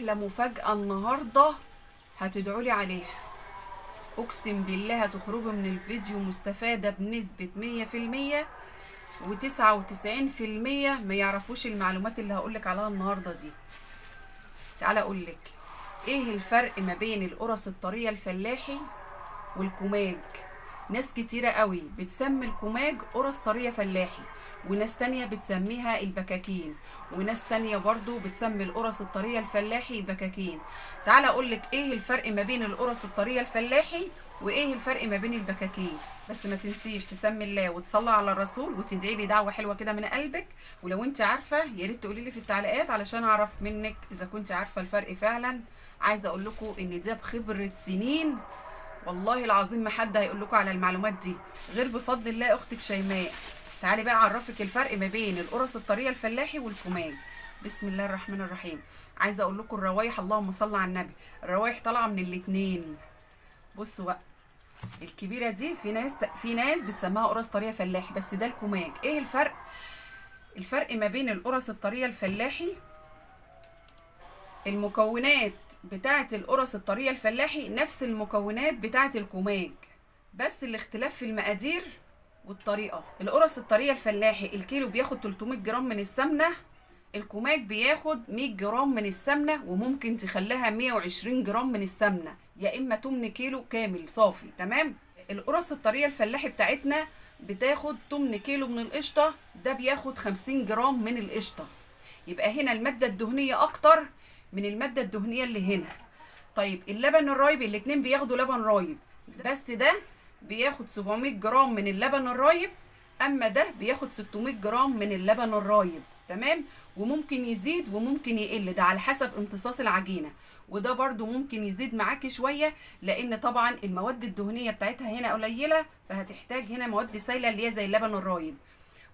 احلى مفاجأة النهاردة هتدعولي عليها. اقسم بالله هتخرجوا من الفيديو مستفادة بنسبة 100%، و99% ما يعرفوش المعلومات اللي هقولك عليها النهاردة دي. تعالى اقولك ايه الفرق ما بين القرص الطرية الفلاحي والكوماج. ناس كتيرة قوي بتسمي الكوماج قرص طرية فلاحي، وناس تانية بتسميها البكاكين، وناس تانية برضو بتسمي القرص الطرية الفلاحي بكاكين. تعالى اقولك ايه الفرق ما بين القرص الطرية الفلاحي وايه الفرق ما بين البكاكين. بس ما تنسيش تسمي الله وتصلي على الرسول وتدعي لي دعوة حلوة كده من قلبك. ولو انت عارفة يا ريت تقولي لي في التعليقات علشان اعرف منك اذا كنت عارفة الفرق فعلا. عايزة اقول لكم ان ده بخبرة سنين، والله العظيم ما حد هيقول لكم على المعلومات دي غير بفضل الله اختك شيماء. تعالي بقى اعرفك الفرق ما بين القرص الطريه الفلاحي والكوماج. بسم الله الرحمن الرحيم. عايزه اقول لكم الروايح، اللهم صل على النبي، الروايح طالعه من الاتنين. بصوا بقى الكبيرة دي في ناس بتسميها قرص طرية فلاحي، بس ده الكوماج. ايه الفرق؟ الفرق ما بين القرص الطريه الفلاحي، المكونات بتاعه القرص الطريه الفلاحي نفس المكونات بتاعه الكوماج، بس الاختلاف في المقادير والطريقة. القرص الطريه الفلاحي الكيلو بياخد 300 جرام من السمنة، الكوماج بياخد 100 جرام من السمنة، وممكن تخليها 120 جرام من السمنة، يا اما 8 كيلو كامل صافي. تمام. القرص الطريه الفلاحي بتاعتنا بتاخد 8 كيلو من القشطه، ده بياخد 50 جرام من القشطه. يبقى هنا المادة الدهنية اكتر من المادة الدهنية اللي هنا. طيب اللبن الرايب، الاتنين بياخدوا لبن رايب، بس ده بياخد 700 جرام من اللبن الرايب، اما ده بياخد 600 جرام من اللبن الرايب. تمام. وممكن يزيد وممكن يقل، ده على حسب امتصاص العجينة، وده برضو ممكن يزيد معاكي شوية، لان طبعا المواد الدهنية بتاعتها هنا قليلة، فهتحتاج هنا مواد سايلة اللي هي زي اللبن الرايب.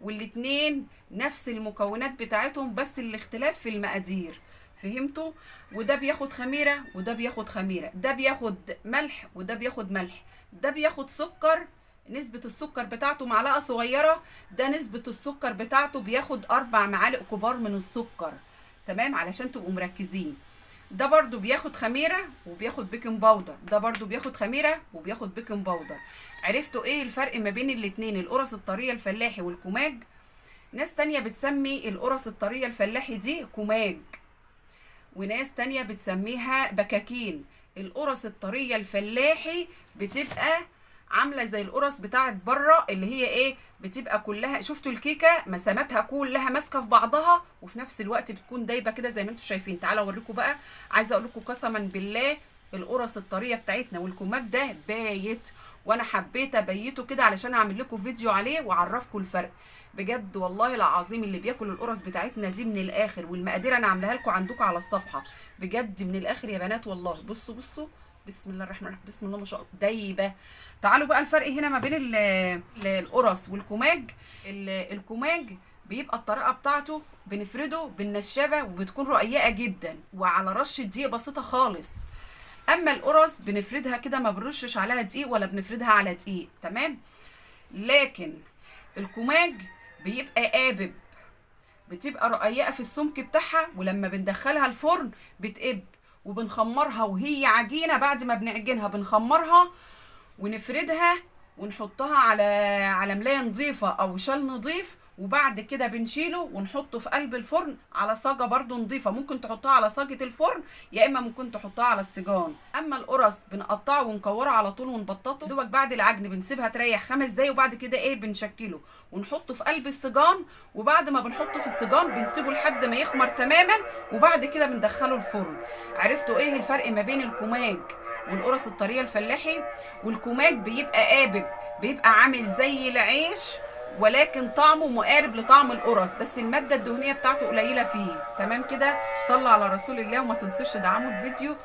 والاتنين نفس المكونات بتاعتهم، بس الاختلاف في المقادير. فهمتوا؟ وده بياخد خميرة وده بياخد خميرة، ده بياخد ملح وده بياخد ملح، ده بياخد سكر، نسبة السكر بتاعته معلقة صغيرة، ده نسبة السكر بتاعته بياخد 4 معالق كبار من السكر. تمام، علشان تبقوا مركزين. ده برضو بياخد خميرة وبياخد baking powder، ده برضو بياخد خميرة وبياخد baking powder. عرفتوا ايه الفرق ما بين الاتنين، القرص الطرية الفلاحي والكوماج؟ ناس تانية بتسمي القرص الطرية الفلاحي دي كوماج، وناس تانية بتسميها بكاكين. القرص الطرية الفلاحي بتبقى عاملة زي القرص بتاعت بره، اللي هي ايه، بتبقى كلها، شفتوا الكيكة مساماتها كلها ماسكة في بعضها، وفي نفس الوقت بتكون دايبة كده زي ما انتوا شايفين. تعالوا اوريكم بقى. عايزة اقول لكم قسما بالله القرص الطرية بتاعتنا والكوماج ده بايت، وانا حبيت ابيته كده علشان اعمل لكم فيديو عليه واعرفكم الفرق. بجد والله العظيم اللي بياكل القرص بتاعتنا دي من الاخر، والمقادير انا عاملاها لكم عندكم على الصفحة، بجد من الاخر يا بنات والله. بصوا بصوا، بسم الله الرحمن الرحيم، بسم الله ما شاء الله، دايبه. تعالوا بقى الفرق هنا ما بين القرص والكوماج. الكوماج بيبقى الطريقة بتاعته بنفرده بالنشابه، وبتكون رقيقه جدا وعلى رشه دقيق بسيطة خالص. اما القرص بنفردها كده، ما بنرشش عليها دقيق ولا بنفردها على دقيق. تمام. لكن الكوماج بيبقى قابب، بتبقى رقيقه في السمك بتاعها، ولما بندخلها الفرن بتقب، وبنخمرها وهي عجينه. بعد ما بنعجنها بنخمرها ونفردها ونحطها على ملايه نظيفة او شال نظيف، وبعد كده بنشيله ونحطه في قلب الفرن على صاجه برده نظيفة. ممكن تحطها على صاجه الفرن، يا اما ممكن تحطها على السجان. اما القرص بنقطعه ونكوره على طول ونبططه دوبك بعد العجن، بنسيبها تريح 5 دقايق، وبعد كده ايه بنشكله ونحطه في قلب السجان. وبعد ما بنحطه في السجان بنسيبه لحد ما يخمر تماما، وبعد كده بندخله الفرن. عرفتوا ايه الفرق ما بين الكوماج والقرص الطريه الفلاحي؟ والكوماج بيبقى قابب، بيبقى عامل زي العيش، ولكن طعمه مقارب لطعم القرص، بس المادة الدهنية بتاعته قليله فيه. تمام كده. صلوا على رسول الله وما تنسوش تدعموا الفيديو.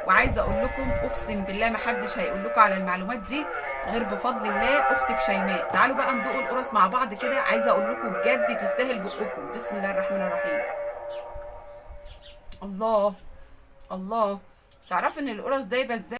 وعايزه اقول لكم اقسم بالله ما حدش هيقول لكم على المعلومات دي غير بفضل الله اختك شيماء. تعالوا بقى ندوق القرص مع بعض كده. عايزه اقول لكم بجد تستاهل بقكم. بسم الله الرحمن الرحيم. الله الله. تعرفوا ان القرص دايبه ازاي؟